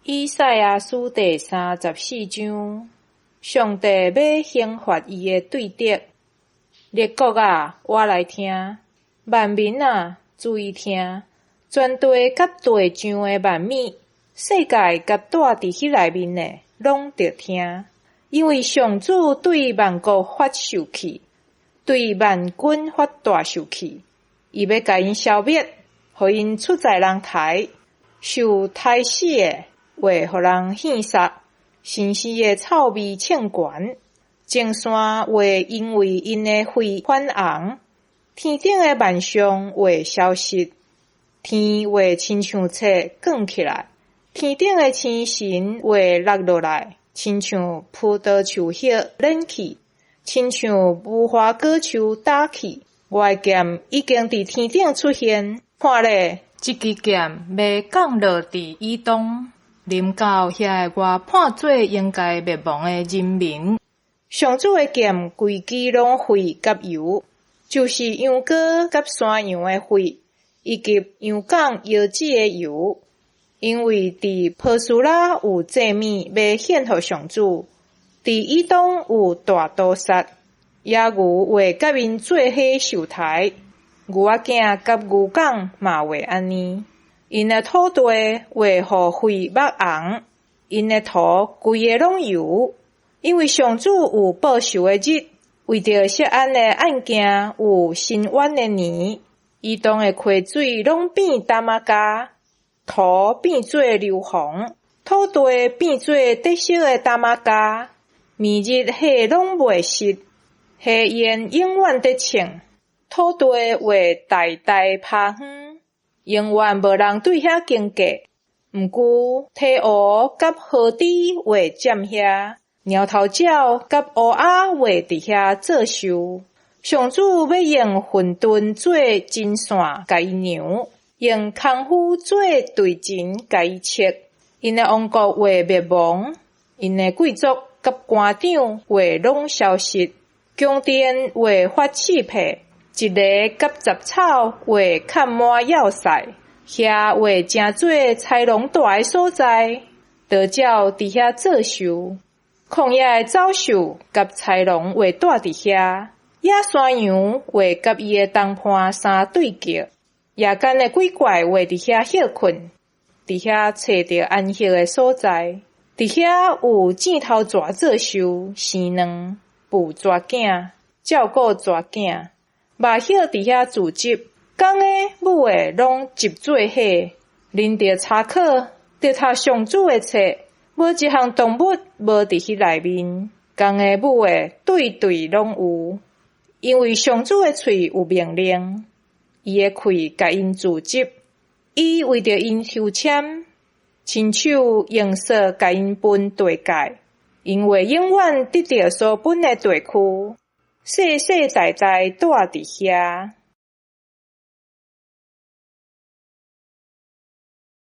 以賽亞書第三十四章，上帝欲刑罰伊的對敵。列國啊，倚來聽；萬民啊，注意聽。全地佮地上的萬物，世界佮住佇彼內面的，攏著聽。因為上主對萬國發受氣，對萬軍發大受氣，伊欲共𪜶消滅，予𪜶出在人刣，受刣死的會予人獻殺，新鮮的臭味衝懸，眾山會因為𪜶的血泛紅，天頂的萬象會消失，天會親像冊捲起來，天頂的星辰會落落來，親像葡萄樹葉軟去，親像無花果樹焦去。我的劍已經佇天頂出現，看咧，這支劍欲降落佇以東，臨到遐个我判做應該滅亡的人民。上主的劍規支攏血佮油，就是羊羔佮山羊的血，以及羊犅腰子的油。因為佇波斯拉有祭物欲獻予上主，佇以東有大屠殺，野牛會佮𪜶做伙受刣，牛仔囝佮牛犅嘛會按呢。𪜶的土地會予血抹紅，𪜶的塗規个攏油。因為上主有報仇的日，為著錫安的案件有伸冤的年，以東的溪水攏變淡仔膠，塗變做硫磺，土地變做得色的淡仔膠，暝日火攏袂熄，火焰永遠佇衝，土地會代代拋荒，永遠無人對遐經過。毋過，鹈鶘佮河豬會佔遐，貓頭鳥佮烏鴉會佇遐做岫。上主欲用混沌做針線，共伊量；用空虛做對針，共伊測。𪜶的王國會滅亡，𪜶的貴族佮官長會攏消失，宮殿會發刺破，蒺藜佮雜草會崁滿要塞，遐會成做豺狼蹛的所在，鴕鳥佇遐做岫，曠野的走獸佮豺狼會蹛佇遐，野山羊會佮伊的同伴相對叫，夜間的鬼怪會佇遐歇睏，佇遐揣著安息的所在，佇遐有箭頭蛇做岫，生卵，孵蛇囝，照顧蛇囝，肉葉佇遐聚集，公的母的攏集做伙，恁著查考，著讀上主的冊，無一項動物無佇彼內面，公的母的對對攏有，因為上主的喙有命令，伊的氣共𪜶聚集，伊為著𪜶抽籤，親手用索共𪜶分地界，𪜶會永遠得著所分的地區，世世代代蹛佇遐。